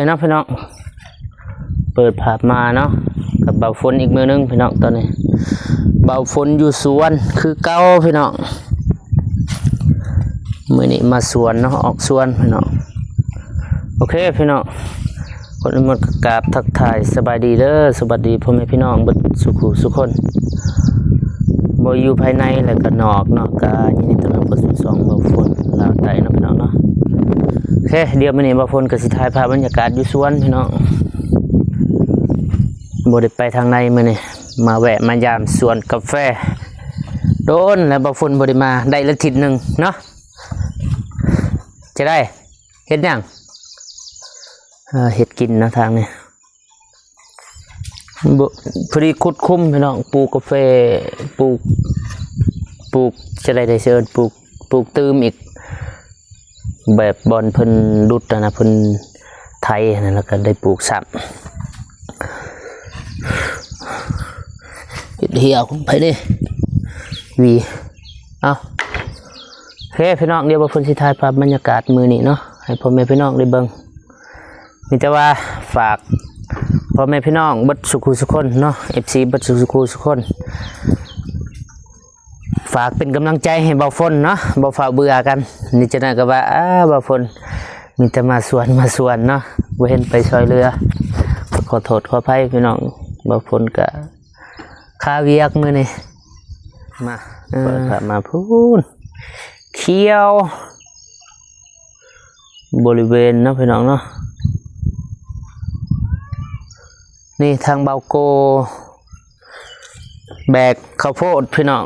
ເນາະພີ່ນ້ອງ ເປີດພາບມາເນາະ ກັບບ່າວຝົນອີກມື້ໜຶ່ງພີ່ນ້ອງ. ຕອນນີ້ບ່າວຝົນຢູ່ສວນຄືເກົ່າພີ່ນ້ອງ. ມື້ນີ້ມາສວນເນາະ ອອກສວນພີ່ນ້ອງ. ໂອເຄພີ່ນ້ອງ ກ່ອນອື່ນໝົດກໍກາບທັກທາຍສະບາຍດີເດີ ສະຫວັດດີພໍ່ແມ່ພີ່ນ້ອງເບິດສູ່ຄູ່ສູ່ຄົນ ບໍ່ຢູ່ພາຍໃນ ແລະກໍນອກເນາະ. ກໍຍິນດີຕ້ອນຮັບເຂົ້າສູ່ຊ່ອງບ່າວຝົນລາວໃຕ້ເນາະພີ່ນ້ອງເນາະ. ໂອເຄ ດຽວມື້ນີ້ບ່າວຝົນກໍຊິຖ່າຍພາບບັນຍາກາດຢູ່ສວນພີ່ນ້ອງ. ບໍ່ໄດ້ໄປທາງໃດມື້ນີ້ ມາແວະມາຢາມສວນກາແຟ. ໂດນແລ້ວບ່າວຝົນບໍ່ໄດ້ມາ ໄດ້ອາທິດໜຶ່ງເນາະ. ຈະໄດ້ເຮັດຫຍັງ? ເອີ ເຮັດກິນເນາະທາງນີ້. ບໍ່ ພໍດີຂຸດຄຸ້ມພີ່ນ້ອງ ປູກກາແຟ ປູກ ປູກ ຈະໄດ້ ໄດ້ເຊີນ ປູກ ປູກຕື່ມອີກ ແບບບ່ອນເພິ່ນດຸດຫັ້ນນະ ເພິ່ນໄຖຫັ້ນນະ ແລ້ວກໍໄດ້ປູກຊ້ຳ. ເຮັດເຫື່ອຂອງໃຜນີ້ ຫວີ. ເອົາ ໂອເຄພີ່ນ້ອງ ດຽວບ່າວຝົນຊິຖ່າຍພາບບັນຍາກາດມື້ນີ້ເນາະ ໃຫ້ພໍ່ແມ່ພີ່ນ້ອງໄດ້ເບິ່ງ. ມີແຕ່ວ່າຝາກພໍ່ແມ່ພີ່ນ້ອງເບິດສູ່ຄູ່ສູ່ຄົນເນາະ ເອັຟຊີ ເບິດສູ່ຄູ່ສູ່ຄົນ ຝາກເປັນກຳລັງໃຈໃຫ້ບ່າວຝົນເນາະ ບໍ່ຟ້າວເບື່ອກັນ. ນີ້ຈັ່ງໃດກໍວ່າ ອ້າ ບ່າວຝົນມີແຕ່ມາສວນ ມາສວນເນາະ ບໍ່ເຫັນໄປຊ່ອຍເຫຼືອ. ຂໍໂທດຂໍອະໄພພີ່ນ້ອງ ບ່າວຝົນກະຄາວຽກມື້ນີ້. ມາ ເອີ ເປີດພາບມາພຸ້ນ ຂຽວ ບໍລິເວນເນາະພີ່ນ້ອງເນາະ. ນີ້ທາງບ່າວໂກແບກເຂົ້າໂພດພີ່ນ້ອງ.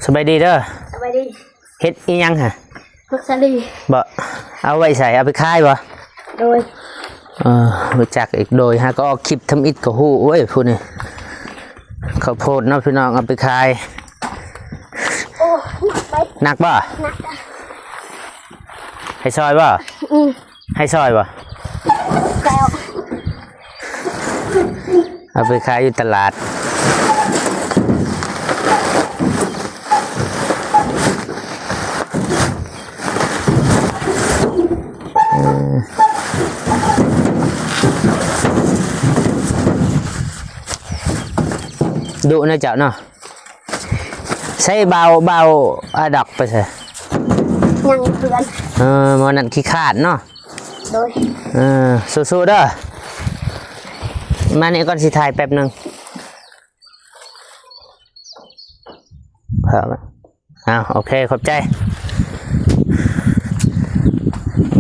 ສະບາຍດີເດີ. ສະບາຍດີ. ເຮັດອີ່ຫຍັງຫະ? ໝາກສາລີ. ບໍ່ ເອົາໄວ້ໃສ? ເອົາໄປຂາຍບໍ່? ໂດຍ. ເອີ ຮູ້ຈັກອີກ ໂດຍ ຫາກໍອອກຄລິບທຳອິດກໍຮູ້ເວີຍຜູ້ນີ້. ເຂົ້າໂພດເນາະພີ່ນ້ອງ ເອົາໄປຂາຍ. ໂອ້ ໜັກໄປ. ໜັກບໍ່? ໜັກ. ໃຫ້ຊ່ອຍບໍ່? ອື ໃຫ້ຊ່ອຍບໍ່? ແລ້ວ ເອົາໄປຂາຍຢູ່ຕະຫຼາດ. ເອີ ດຸນະເຈົ້າເນາະ. ໃຊ້ບ່າວ ບ່າວອາດັກໄປໃສ? ຍັງເພື່ອນ. ເອີ ມື້ນັ້ນຂີ້ຄ້ານເນາະ. ໂດຍ. ເອີ ສູ້ໆເດີ. ມານີ້ກ່ອນ ຊິຖ່າຍແປັບໜຶ່ງ. ອ້າວ ໂອເຄ ຂອບໃຈ.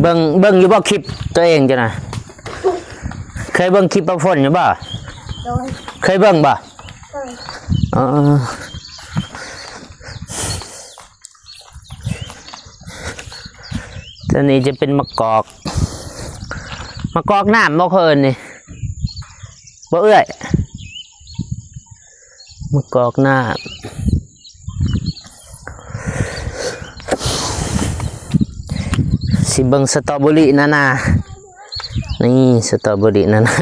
ເບິ່ງ ເບິ່ງຢູ່ບໍ່ຄລິບຕົວເອງເຈົ້ານະ? ເຄີຍເບິ່ງຄລິບບ່າວຝົນຢູ່ບໍ່? ໂດຍ. ເຄີຍເບິ່ງບໍ່? ໂດຍ. ອໍ ຕົວນີ້ຈະເປັນໝາກກອກ ໝາກກອກນ້ຳບໍ່ ເຂົາເອີ້ນນີ້ ບໍ່ເອື້ອຍ? ໝາກກອກນ້ຳ. ຊິເບິ່ງສະຕໍເບີຣີນານາ. ນີ້ສະຕໍເບີຣີນານາ.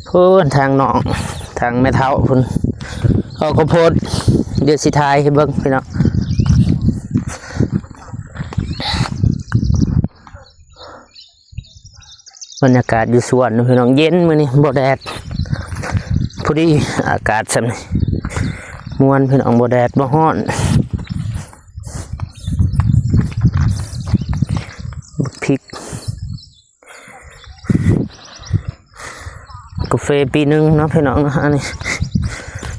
ພຸ້ນທາງນ້ອງ ທາງແມ່ເຖົ້າພຸ້ນ ເອົາເຂົ້າໂພດ. ດຽວຊິຖ່າຍໃຫ້ເບິ່ງພີ່ນ້ອງ. ບັນຍາກາດຢູ່ສວນເນາະພີ່ນ້ອງ ເຢັນມື້ນີ້ ບໍ່ແດດ ພໍດີອາກາດຊ່ຳນີ້ ມ່ວນພີ່ນ້ອງ ບໍ່ແດດບໍ່ຮ້ອນ. ບັກພິກ ກາເຟປີໜຶ່ງເນາະພີ່ນ້ອງເນາະ ອັນນີ້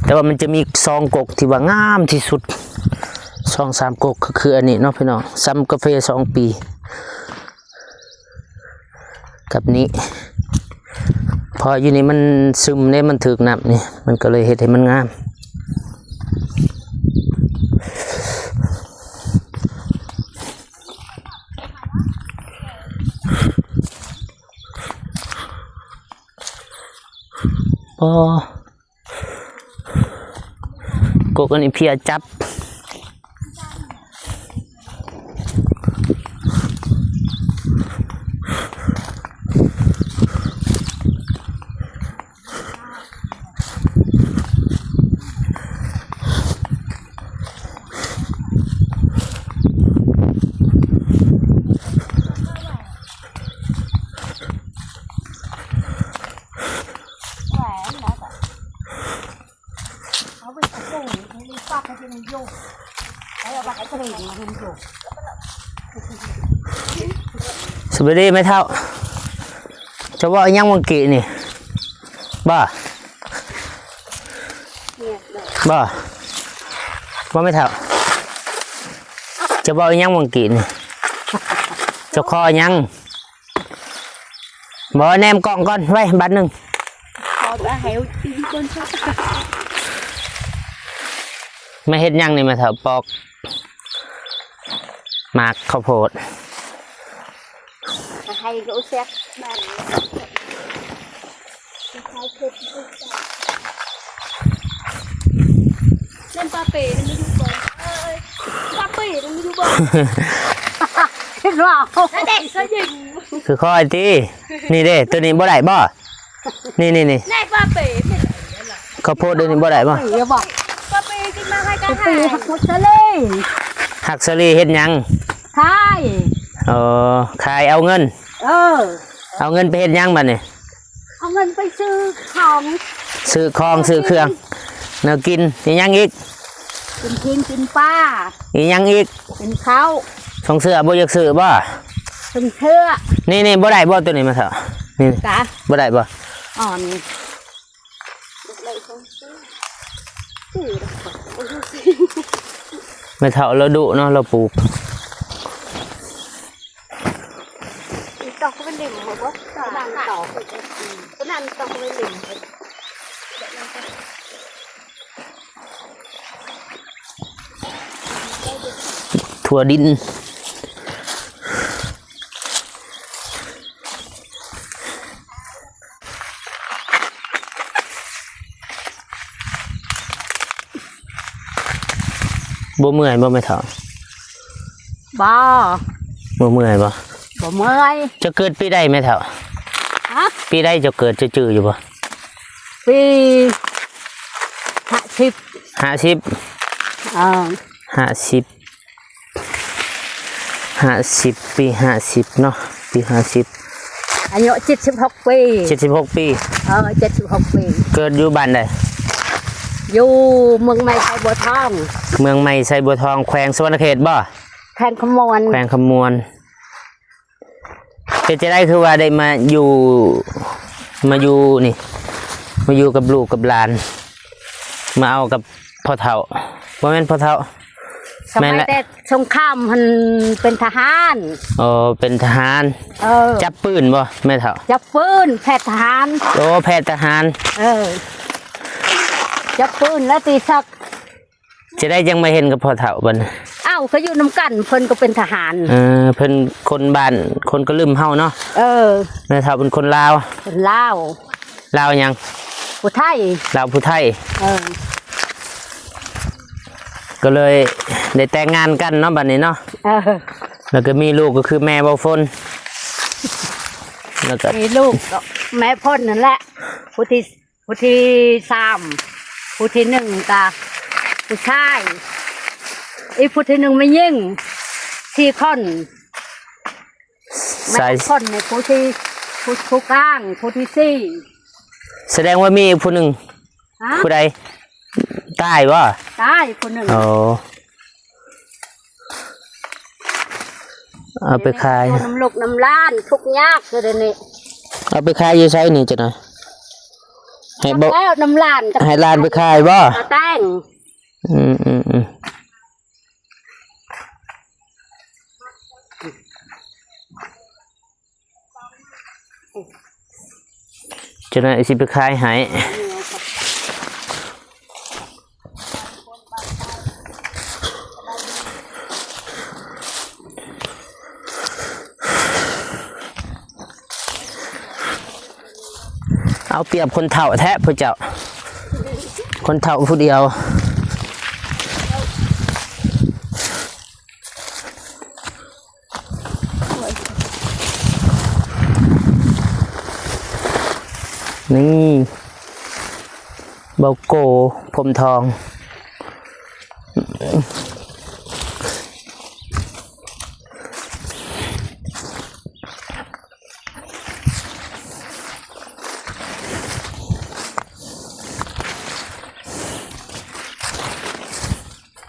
ແຕ່ວ່າມັນຈະມີສອງກົກທີ່ວ່າງາມທີ່ສຸດ ສອງສາມກົກ ກໍຄືອັນນີ້ເນາະພີ່ນ້ອງ ຊຳກາເຟສອງປີ ກັບນີ້ ເພາະຢູ່ນີ້ມັນຊຶມເດ້ ມັນຖືກນ້ຳນີ້ ມັນກໍເລີຍເຮັດໃຫ້ມັນງາມ. ອໍ ກົກອັນນີ້ເພຍຈັບ. ໂ ສະບາຍດີແມ່ເຖົ້າ. ເຈົ້າເວົ້າອີ່ຫຍັງເມື່ອກີ້ນີ້? ບໍ່ ບໍ່ ບໍ່ແມ່ເຖົ້າ. ເຈົ້າເວົ້າອີ່ຫຍັງເມື່ອກີ້ນີ້? ເຈົ້າຂໍຫຍັງ? ບໍ່ ແນມກ້ອງກ່ອນ ໄວ້ບາດໜຶ່ງ. ຂໍໃຫ້ກິນກ່ອນຊະ. ມາເຮັດຫຍັງນີ້ແມ່ເຖົ້າ? ປອກໝາກເຂົ້າໂພດ. ໃຫ້ຮູ້ຈັກບ້ານ ເປັນປາເປ້ ມັນຢູ່ບ່ອນ ເອີຍ ປາເປ້ ມັນຢູ່ບ່ອນ ເຫັນວ່າ ເດັກເຂົາຍິງ ຄືຂ້ອຍຕິ. ນີ້ເດ້ ໂຕນີ້ບໍ່ໄດ້ບໍ່? ນີ້ໆໆ ແນ່ ປາເປ້ ເຂົ້າໂພດໂຕນີ້ບໍ່ໄດ້ບໍ່? ເອີ ບໍ່ ປາເປ້ກິນມາໃຫ້ກະ ປາເປ້ ຫາ ຮັກໝົດຊະເລີຍ. ຮັກສາລີເຮັດຫຍັງ? ຂາຍ. ເອີ ຂາຍເອົາເງິນ. ເອີ ເອົາເງິນໄປເຮັດຫຍັງບາດນີ້? ເອົາເງິນໄປຊື້ຂອງ ຊື້ຂອງ ຊື້ເຄື່ອງ ແນວກິນ. ອີ່ຫຍັງອີກ? ກິນຊີ້ນ ກິນປາ. ອີ່ຫຍັງອີກ? ກິນເຂົ້າ. ສົ່ງເສື້ອບໍ່ ຢາກຊື້ບໍ່? ສົ່ງເສື້ອ. ນີ້ໆ ບໍ່ໄດ້ບໍ່ໂຕນີ້ ແມ່ເຖົ້າ? ນີ້ ກະ ບໍ່ໄດ້ບໍ່? ອໍ ນີ້ ແມ່ເຖົ້າລາວດຸເນາະ ລາວປູກ. ຕອກໄປເຫຼັ້ມບໍ່? ຕອກ ຕອກໄປເຫຼັ້ມ. ຖົ່ວດິນ. ບໍ່ເມື່ອຍບໍ່ແມ່ເຖົ້າ? ບໍ່ ບໍ່ເມື່ອຍບໍ່? ບໍ່ເມື່ອຍ. ເຈົ້າເກີດປີໃດແມ່ເຖົ້າ? ຮະ? ປີໃດເຈົ້າເກີດ ເຈົ້າຈື່ຢູ່ບໍ່? ປີຫ້າສິບ. ຫ້າສິບ? ເອີ ຫ້າສິບ. ຫ້າສິບ ປີຫ້າສິບເນາະ ປີຫ້າສິບ. ອາຍຸເຈັດສິບຫົກປີ. ເຈັດສິບຫົກປີ. ເອີ ເຈັດສິບຫົກປີ. ເກີດຢູ່ບ້ານໃດ? ຢູ່ເມືອງໃໝ່ໄຊບົວທອງ. ເມືອງໃໝ່ໄຊບົວທອງ ແຂວງສະຫວັນນະເຂດບໍ່? ແຂວງຄຳມ່ວນ. ແຂວງຄຳມ່ວນ. ເປັນຈັ່ງໃດຄືວ່າໄດ້ມາຢູ່ ມາຢູ່ນີ້ ມາຢູ່ກັບລູກກັບຫຼານ ມາເອົາກັບພໍ່ເຖົ້າ? ບໍ່ແມ່ນພໍ່ເຖົ້າ ສະໄໝແຕ່ສົງຄາມຫັ້ນເປັນທະຫານ. ໂອ້ ເປັນທະຫານ. ເອີ ຈັບປືນບໍ່ແມ່ເຖົ້າ? ຈັບປືນ ແພດທະຫານ. ໂອ້ ແພດທະຫານ. ເອີ ຈັບປືນແລ້ວຕິສັກ ຈະໄດ້ຍັງມາເຫັນກັບພໍ່ເຖົ້າບັດນີ້. ເອົ້າ ກໍຢູ່ນຳກັນ ເພິ່ນກໍເປັນທະຫານ. ເອີ ເພິ່ນຄົນບ້ານ ຄົນກະລຶມເຮົາເນາະ. ເອີ ແມ່ເຖົ້າເປັນຄົນລາວ. ເປັນລາວ. ລາວຫຍັງ? ຜູ້ໄທ. ລາວຜູ້ໄທ. ເອີ ກໍເລີຍໄດ້ແຕ່ງງານກັນເນາະບັດນີ້ເນາະ. ເອີ ແລ້ວກໍມີລູກກໍຄືແມ່ເວົ້າຝົນ ແລ້ວກໍມີລູກກໍແມ່ຝົນນັ້ນແຫຼະ ຜູ້ທີ່ ຜູ້ທີສາມ ຜູ້ທີໜຶ່ງກະຜູ້ຊາຍ ອີກຜູ້ທີໜຶ່ງແມ່ຍິງ ສີ່ຄົນ. ແມ່ ສາຍ ຄົນນີ້ ຜູ້ທີ ຜູ້ ຜູ້ກາງ ຜູ້ທີສີ່. ສະແດງວ່າມີອີກຜູ້ໜຶ່ງ. ຮະ? ຜູ້ໃດ? ຕາຍບໍ່? ຕາຍຜູ້ໜຶ່ງ. ໂອ້ ເອົາໄປຂາຍ ນຳລູກນຳຫຼານທຸກຍາກຢູ່ດຽວນີ້. ເອົາໄປຂາຍຢູ່ໃສນີ້ຈັກໜ່ອຍ? ໃຫ້ບໍ່ ແລ້ວນຳຫຼານ ໃຫ້ຫຼານໄປຂາຍບໍ່? ຕາແຕງ. ອືມໆໆ. ຈັ່ງໃດຊິໄປຂາຍໃຫ້. ເອົາປຽບຄົນເຖົ້າແທ້ຜູ້ເຈົ້າ ຄົນເຖົ້າຜູ້ດຽວ. ນີ້ ເບົາໂກ ພົມທອງ.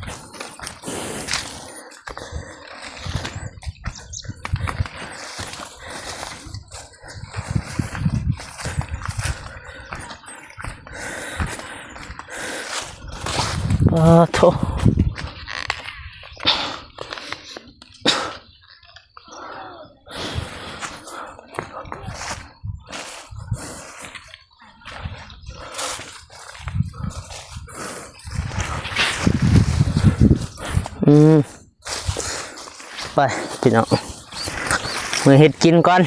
ເ ອ້າໂທ້ ອືມ ໄປພີ່ນ້ອງ ເມືອເຮັດກິນກ່ອນ.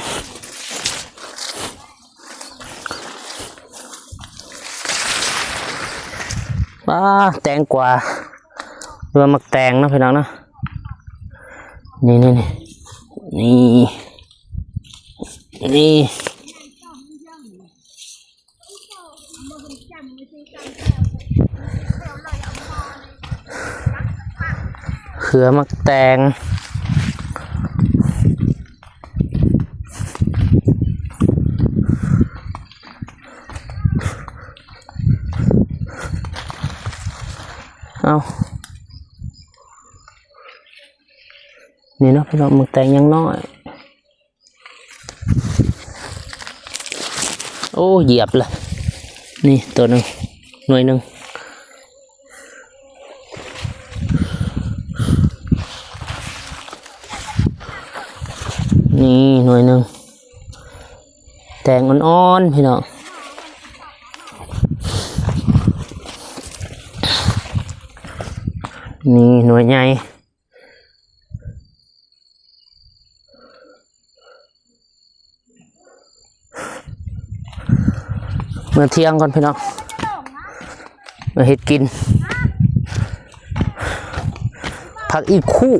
ປ້າ ແຕງກວາ ຫຼືວ່າໝາກແຕງເນາະພີ່ນ້ອງເນາະ ນີ້ໆໆ ນີ້ ນີ້ ເຄືອໝາກແຕງ ເອົ້າ ນີ້ເນາະພີ່ນ້ອງ ໝາກແຕງຍັງນ້ອຍ. ໂອ້ ຢຽບລະ ນີ້ໂຕໜຶ່ງ ໜ່ວຍໜຶ່ງ ນີ້ໜ່ວຍໜຶ່ງ ແຕງອ່ອນໆ ພີ່ນ້ອງ ນີ້ໜ່ວຍໃຫຍ່. ເມືອທ່ຽງກ່ອນພີ່ນ້ອງ ມາເຮັດກິນ ຜັກອີ່ຄຸ.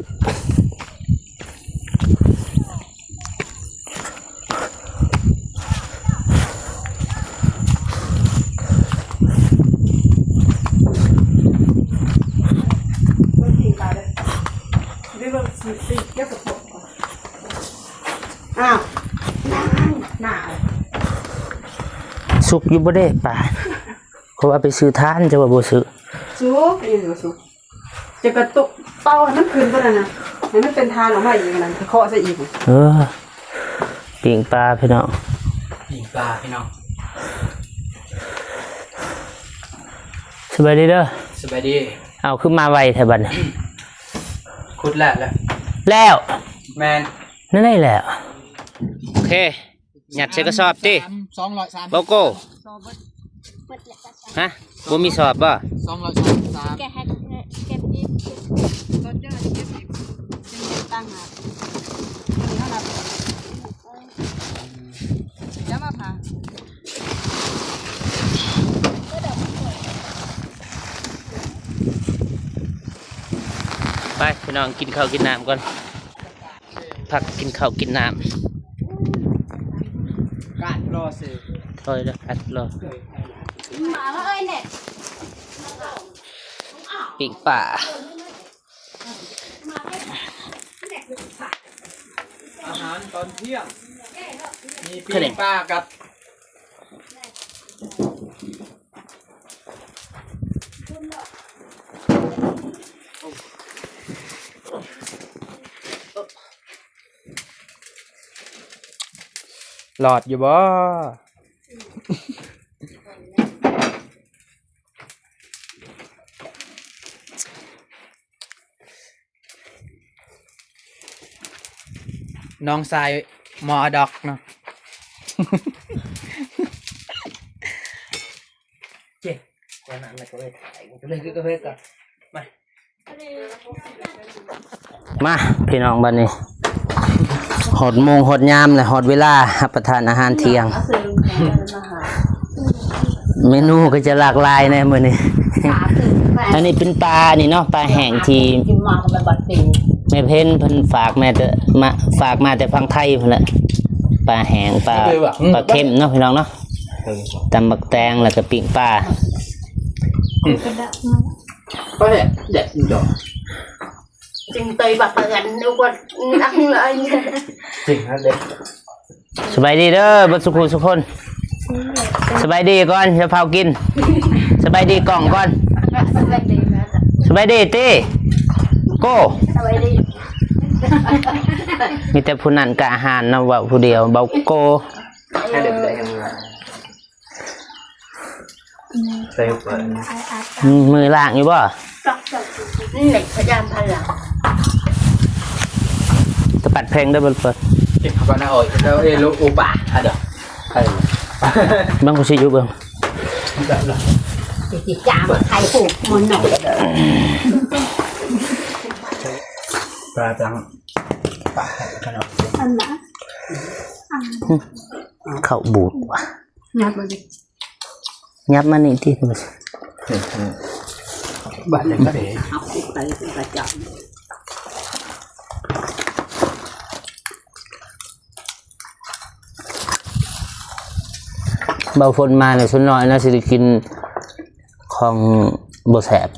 ອ້າວ ໜາວ ສຸກຢູ່ບໍ່ເດ້ປາ? ເຂົາວ່າໄປຊື້ຖ່ານ ເຈົ້າວ່າບໍ່ຊື້. ສຸກ ອີ່ຫຍັງກໍສຸກ. ຈະກະຕຸກເປົ່າໃຫ້ມັນຂຶ້ນຕົວນັ້ນນະ ໃຫ້ມັນເປັນຖ່ານອອກມາອີກນັ້ນ ເຄາະໃສ່ອີກ. ເອີ ປີ້ງປາພີ່ນ້ອງ ປີ້ງປາພີ່ນ້ອງ. ສະບາຍດີເດີ. ສະບາຍດີ. ເອົາ ຄືມາໄວແທ້ບັດນີ້? ຂຸດແລ້ວ ແລ້ວ ແລ້ວ. ແມ່ນ ນັ້ນໄດ້ແລ້ວ. ໂອເຄ. ຍັດໃສ່ກະສອບຕິ ສອງຮ້ອຍສາມ ໂກໂກ້ ຮະ ບໍ່ມີສອບບໍ່? ສອງຮ້ອຍສາມສິບສາມ ແກະໃຫ້ ແກະອີກ ກໍເຈົ້າເກັບອີກ ຍັງເກັບຕ່າງຫາກ ຕົວນີ້ເຮົານັບ ຈະມາຜ່າ ໄປ ພີ່ນ້ອງ ກິນເຂົ້າກິນນ້ຳກ່ອນ. ພັກກິນເຂົ້າກິນນ້ຳ ກາດລໍຊື່ ຖອຍແລ້ວ ກາດລໍ ມາເອີຍແນ່ ປີ້ງປາ ອາຫານຕອນທ່ຽງ ມີປີ້ງປາກັບ ລອດຢູ່ບໍ່? ນ້ອງຊາຍມໍອາດັອກເນາະ ເຈັບ ກວ່ານັ້ນລະກໍເລີຍຖ່າຍ ກໍເລີຍ ກໍເລີຍກໍ ມາ ມາພີ່ນ້ອງ ບັດນີ້ຮອດໂມງຮອດຍາມແລ້ວ ຮອດເວລາຮັບປະທານອາຫານທ່ຽງ. ເມນູກໍຈະຫຼາກຫຼາຍແດ່ມື້ນີ້. ອັນນີ້ເປັນປານີ້ເນາະ ປາແຫ້ງທີ່ແມ່ເພັນເພິ່ນຝາກມາແຕ່ ມາ ຝາກມາແຕ່ຝັ່ງໄທພຸ້ນແຫຼະ ປາແຫ້ງ ປາ ປາເຄັມເນາະ ພີ່ນ້ອງເນາະ. ຕຳບັກແຕງ ແລ້ວກໍປີ້ງປາ ປາແດກ ແດກດອກ ຈຶ່ງເຕີຍບັກເອີນ ນຶກວ່ານັກເລີຍ ຈິງຫັ້ນເດ້. ສະບາຍດີເດີ ເບິດສຸຂູສຸຄົນ ສະບາຍດີກ່ອນ ຢ່າຟ້າວກິນ ສະບາຍດີກ້ອງກ່ອນ ສະບາຍດີຕິ ໂກ້ ສະບາຍດີ ມີແຕ່ຜູ້ນັ້ນກ້າຫານນະ ເວົ້າຜູ້ດຽວ ເບົາໂກ້. ໃສ່ໄປ ອືມ ມືລ້າງຢູ່ບໍ່? ເລັກພະຍາມພັນລະ ສະປັດແພງເດີ ເບິ່ງເປີດ ເກັບເຂົ້າໄປນະ ໂອ້ຍ ແລ້ວເອໂລໂອປາ ອະເດີ ເບິ່ງ ກູຊິຢູ່ເບິ່ງ ຊິຈາມໄຂ່ປູກມັນໜ້ອຍ ປາຈັງ ປາໄຂ່ຂະໜອບ ອັນນະ ເຂົ້າບູດຫວາ ຍັດມາດິ ຍັບມານີ້ຕິ ບາດນີ້ກະເດ້ ເອົາໄປກະຈັບ ເບົາຝົນມາແລ້ວ ສ່ວນນ້ອຍນະຊິໄດ້ກິນຂອງບໍ່ແຊບ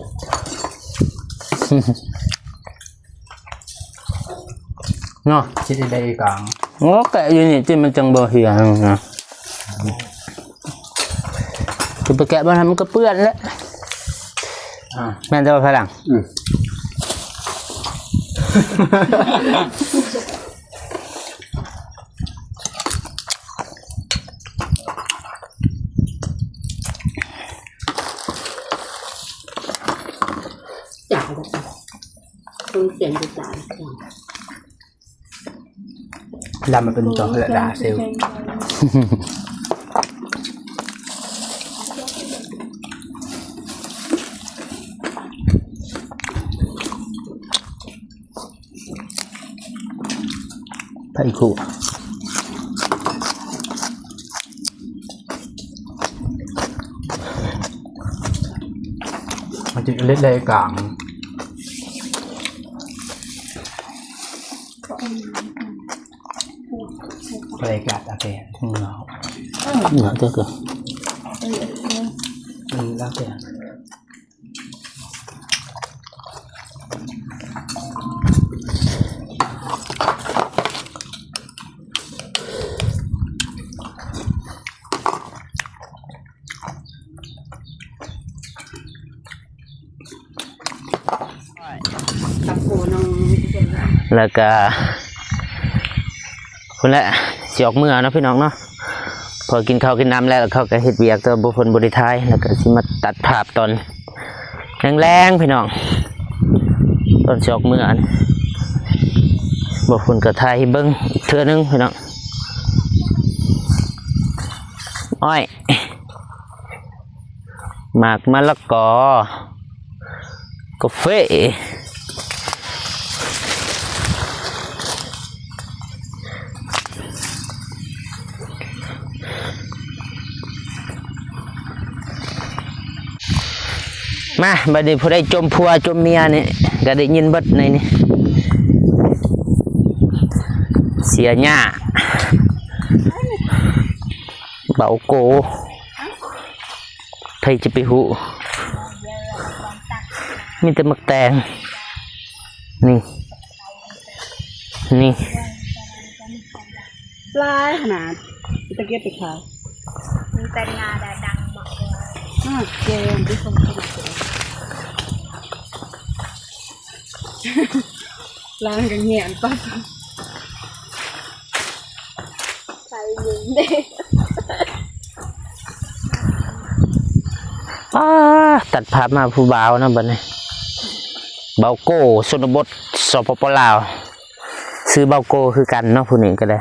ເນາະ ຊິໄດ້ກາງ ໂອ້ ແກະຢູ່ນີ້ຕິ ມັນຈັ່ງບໍ່ເຫ່ຍນະ ຊິໄປແກະບ່ອນນັ້ນມັນກະເປື້ອນແຫຼະ ອ່າ ແມ່ນແຕ່ວ່າພາຫຼັງ ອືມ ຈານລະ ເບິ່ງສຽງຈານ ລຳມາເປັນຕົວລະດາເຊວ ໄປຄູ່ ມັນຈະເລັດໄດ້ກາງ ໄປກາດຕາແກງເນາະ ເນາະ ເຈົ້າ ເອີ ເອີ ເອີ ເອີ ເອີ ເອີ ແລ້ວກະ ພຸ້ນແຫຼະ ຊິອອກເມືອເນາະພີ່ນ້ອງເນາະ ພໍກິນເຂົ້າກິນນ້ຳແລ້ວ ເຂົາກະເຮັດວຽກ ແຕ່ວ່າບໍ່ ເພິ່ນບໍ່ໄດ້ຖ່າຍ ແລ້ວກະຊິມາຕັດພາບຕອນແລງໆ ພີ່ນ້ອງ ຕອນຊິອອກເມືອ ບໍ່ ເພິ່ນກະຖ່າຍໃຫ້ເບິ່ງອີກເທື່ອໜຶ່ງພີ່ນ້ອງ ອ້ອຍ ໝາກມະລະກອ ກາເຟ ມາ ບາດນີ້ຜູ້ໃດຈົ່ມຜົວຈົ່ມເມຍນີ້ ກະໄດ້ຍິນເບິດໃນນີ້ ເສຍຫຍ້າ ເບົາໂກ ໃຜຈະໄປຮູ້ ມີແຕ່ໝາກແຕງ ນີ້ ນີ້ ຫຼາຍຂະໜາດ ຕະເກັບໄປຂາຍ ມັນເປັນງາດາດັງບັກ ອ່າ ແກງທີ່ຄົນກິນ ລ້າງກະແຫງປັບ ໃສ່ເງິນເດ້ ອ້າ ຕັດພາບມາຜູ້ບ່າວນຳບັດນີ້ ເບົາໂກ ຊົນນະບົດ ສປປ ລາວ ຊື່ເບົາໂກຄືກັນເນາະ ຜູ້ນີ້ກະໄດ້.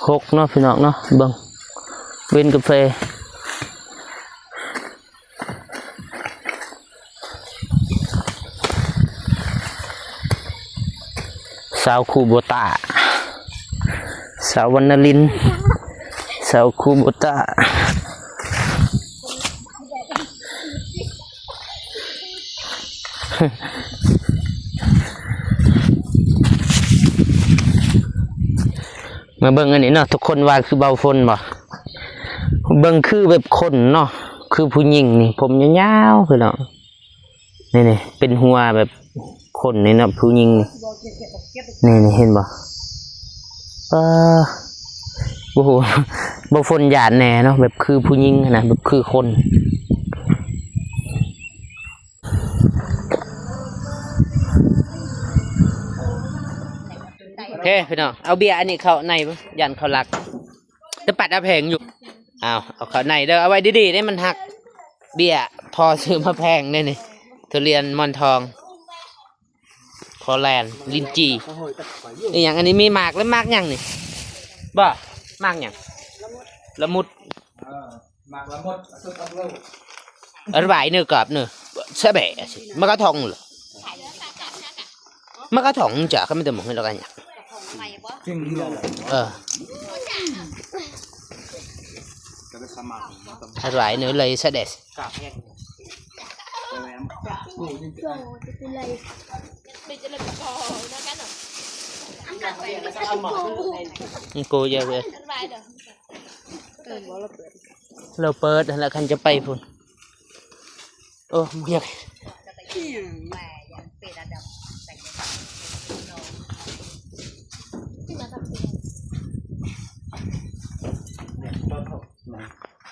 ຫົກເນາະ ພີ່ນ້ອງເນາະ ເບິ່ງ ເວັນກາເຟ. ສາວຄູໂບຕາ ສາວວັນນະລິນ ສາວຄູໂບຕາ ມາເບິ່ງອັນນີ້ເນາະ ທຸກຄົນວ່າຄືເບົາຝົນບໍ່? ໂອ້ ເບິ່ງຄືແບບຄົນເນາະ ຄືຜູ້ຍິງນີ້ ຜົມຍາວໆ ພີ່ນ້ອງ ນີ້ໆ ເປັນຫົວແບບຄົນນີ້ເນາະ ຜູ້ຍິງນີ້ ນີ້ໆ ເຫັນບໍ່? ເອີ ບໍ່ຮູ້ ບໍ່ຝົນຢ້ານແດ່ເນາະ ແບບຄືຜູ້ຍິງຫັ້ນນະ ແບບຄືຄົນ. ໂອເຄພີ່ນ້ອງ ເອົາເບຍອັນນີ້ເຂົ້າໃນ ຢ້ານເຂົາລັກ ແຕ່ປັດເອົາແພງຢູ່. ເອົາ ເອົາເຂົ້າໃນເດີ ເອົາໄວ້ດີໆເດ້ ມັນຫັກ. ເບຍພໍ່ຊື້ມາແພງເດ້ນີ້ ທຸລຽນໝອນທອງ ພໍແລນ ລິນຈີ່ ອີ່ຫຍັງອັນນີ້ ມີໝາກ ແລະ ໝາກຫຍັງນີ້ ບໍ່ ໝາກຫຍັງ ລະມຸດ ເອີ ໝາກລະມຸດ ອະສຸດອັບໂລດ ອະໄວເນີກອບເນີ ສະແບະ ມາກະທ່ອງເລີຍ ມາກະທ່ອງຈ້າ ກໍມີແຕ່ໝົກໃຫ້ລະກັນຫຍັງ ເອີ ອະໄວເນີເລີຍສະແດະ ໂກເຢີເວີຍ ລາວເປີດຫັ້ນລະ ຄັນຈະໄປພຸ້ນ ໂອ້ ບໍ່ຢາກ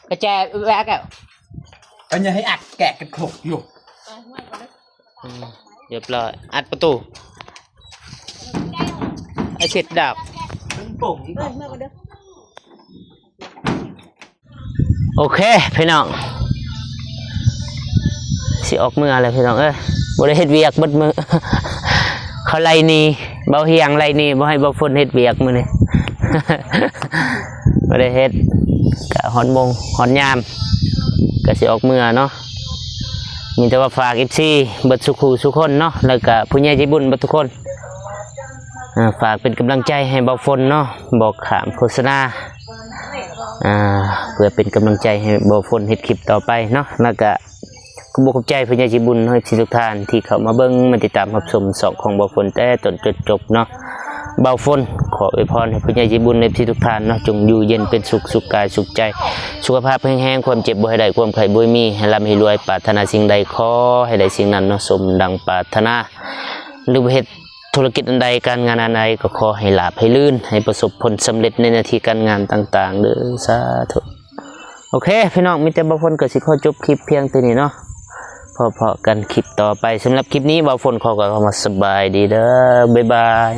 ກະແຈແວກແລ້ວ ອັນນີ້ໃຫ້ອັດແກະກັນຄົກຢູ່. ອືມ ຮຽບຮ້ອຍ ອັດປະຕູ ໄອ້ເສັດດາບ ເອີ ເມືອກ່ອນເດີ. ໂອເຄພີ່ນ້ອງ ຊິອອກເມືອແລ້ວພີ່ນ້ອງເອີຍ ບໍ່ໄດ້ເຮັດວຽກເບິດມື້ ເຂົາໄລ່ໜີ ເບົາຮຽງໄລ່ໜີ ບໍ່ໃຫ້ເບົາຝົນເຮັດວຽກມື້ນີ້ ບໍ່ໄດ້ເຮັດ ກະຮອດໂມງຮອດຍາມ ກະຊິອອກເມືອເນາະ. ມີແຕ່ວ່າຝາກເອັຟຊີເບິດສູ່ຄູ່ສູ່ຄົນເນາະ ແລ້ວກະຜູ້ໃຫຍ່ໃຈບຸນເບິດທຸກຄົນ ອ່າ ຝາກເປັນກຳລັງໃຈໃຫ້ເບົາຝົນເນາະ ບໍ່ຂ້າມໂຄສະນາ ອ່າ ເພື່ອເປັນກຳລັງໃຈໃຫ້ເບົາຝົນເຮັດຄລິບຕໍ່ໄປເນາະ ແລ້ວກະ ຂອບອົກຂອບໃຈຜູ້ໃຫຍ່ໃຈບຸນເນາະ ເອັຟຊີທຸກທ່ານ ທີ່ເຂົ້າມາເບິ່ງ ມາຕິດຕາມຮັບຊົມຊ່ອງຂອງເບົາຝົນແຕ່ຕົ້ນຈົນຈົບເນາະ. ເບົາຝົນຂໍອວຍພອນໃຫ້ຜູ້ໃຫຍ່ໃຈບຸນ ເອັຟຊີທຸກທ່ານເນາະ ຈົ່ງຢູ່ເຢັນເປັນສຸກ ສຸກກາຍສຸກໃຈ ສຸຂະພາບແຂງແຮງ ຄວາມເຈັບບໍ່ໃຫ້ໄດ້ ຄວາມໄຂ້ບໍ່ໃຫ້ມີ ໃຫ້ລ່ຳໃຫ້ລວຍ ປາດຖະໜາສິ່ງໃດຂໍໃຫ້ໄດ້ສິ່ງນັ້ນເນາະ ສົມດັ່ງປາດຖະໜາ ຫຼືວ່າເຮັດ ທຸລະກິດອັນໃດ ການງານອັນໃດ ກໍຂໍໃຫ້ລາບໃຫ້ລື່ນ ໃຫ້ປະສົບຜົນສຳເລັດໃນໜ້າທີ່ການງານຕ່າງໆເດີ ສາທຸ. ໂອເຄພີ່ນ້ອງ ມີແຕ່ເບົາຝົນກໍຊິຂໍຈົບຄລິບພຽງເທົ່ານີ້ເນາະ ພໍ້ກັນຄລິບຕໍ່ໄປ. ສຳລັບຄລິບນີ້ເບົາຝົນຂໍກ່າວຄຳວ່າສະບາຍດີເດີ ບາຍບາຍ.